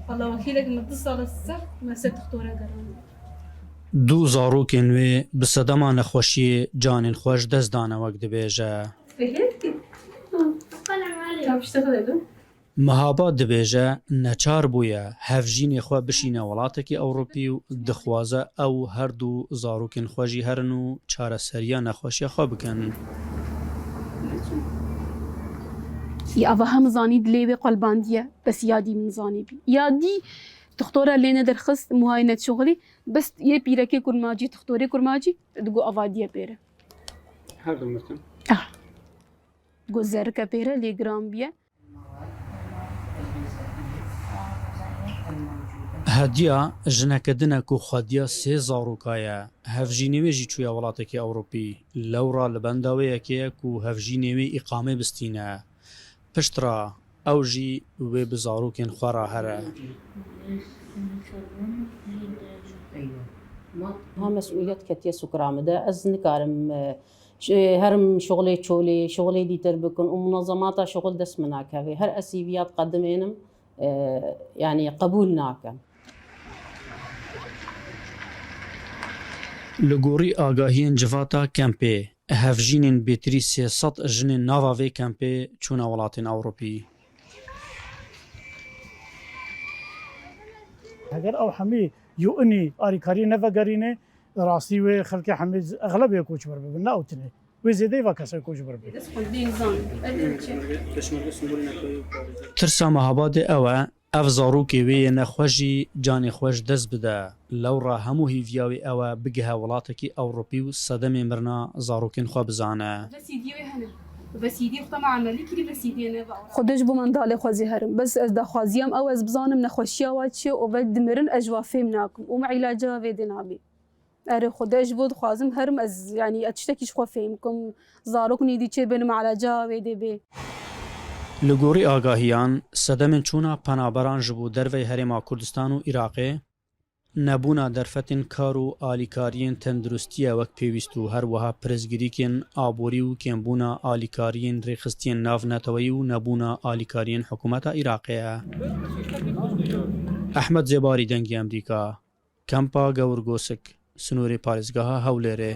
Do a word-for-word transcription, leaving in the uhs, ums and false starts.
Valla wekîlek min du sal e ser me ser dixtora gerand. Du zarokên wê bi sedema nexweşiyê canên xwe ji dest dane, wek dibêje. Mihaba dibêje, neçar bûye hevjînê xwe bişîne welatekî Ewropî û dixwaze ew her du zarokên xwe jî herin û çareseriya nexweşiya xwe bikin. Ya ava hem zanî dilê wê qelbandiye, bes ya dî min zanî bî. Ya dî dixtora lê nedirxist, muhayê neçoxilî, bes yê pîrekê kurmacî, dixtorê kurmacî, digo ava diye pêre. Her du mirtin. Ah. Digo zerrike pêre lê giran biye. Hediya jineke din e ku xwediya sê zaroka ye. Hevjînê wê jî çûye welatekî Ewropî. Lewra li benda wê yekê ye ku hevjînê wê îqamê bistîne. Piştre ew jî wê bi zarokên xwe re here. Ha, mesûliyet ketiye sukra min de. Ez nikarim, e, ş-, herim şixulê çolê, şixulê dîtir bikin û munezemata şixul dest min nakeve. Her ez sîviya diqedimênim, e, yanî qebûl nakin. Li gorî agahiyên civata kempê, hevjînên bêtirî sê sed jinên nava vê kempê çûne welatên Ewropî. Heger ew hemî yo inî arîkariyê nevegerîne, rastî wê xelkê hemî exlebê koçber bibin, ne ew tinê. Wê zêdeyê va kesê koçber bibin. Tirsa Mehabadê ew e, ev zarokê wê yê nexweş jî canê xwe ji dest bide. Lewra hemû hîviya wê ew e bigihe welatekî Ewropî û sedemê mirina zarokên xwe bizane. Ve C D'yê wê hene. Ve C D'yê xwe me emelî kirî, ve C D'yê ne ve. Xwedê ji bo mendalê xwe zî herim. Bes ez daxwaziyam ew ez bizanim nexweşiya wa çi ye û ve dimirin ez ji wa fêm nakim û me îlaca vê dê nabî. Erê, Xwedê ji bo dixwazim herim ez, yanî ez tiştekî ji xwe fêm kim, zarok nêdî çê bênim, îlaca wê dê bê. Li gorî agahiyan, sedemên çûna penaberan ji bo derveyê Herêma Kurdistan û Iraqê, nebûna derfetên kar û alîkariyên tenduristiyê wek pêwîst û her wiha pirsgirêkên aborî û kêmbûna alîkariyên rêxistiyên navneteweyî û nebûna alîkariyên hikûmeta Iraqê ye. Ehmed Zêbarî, Dengê Emerîka, Kempa Gewrgosik, sînorê parêzgeha Hewlêrê.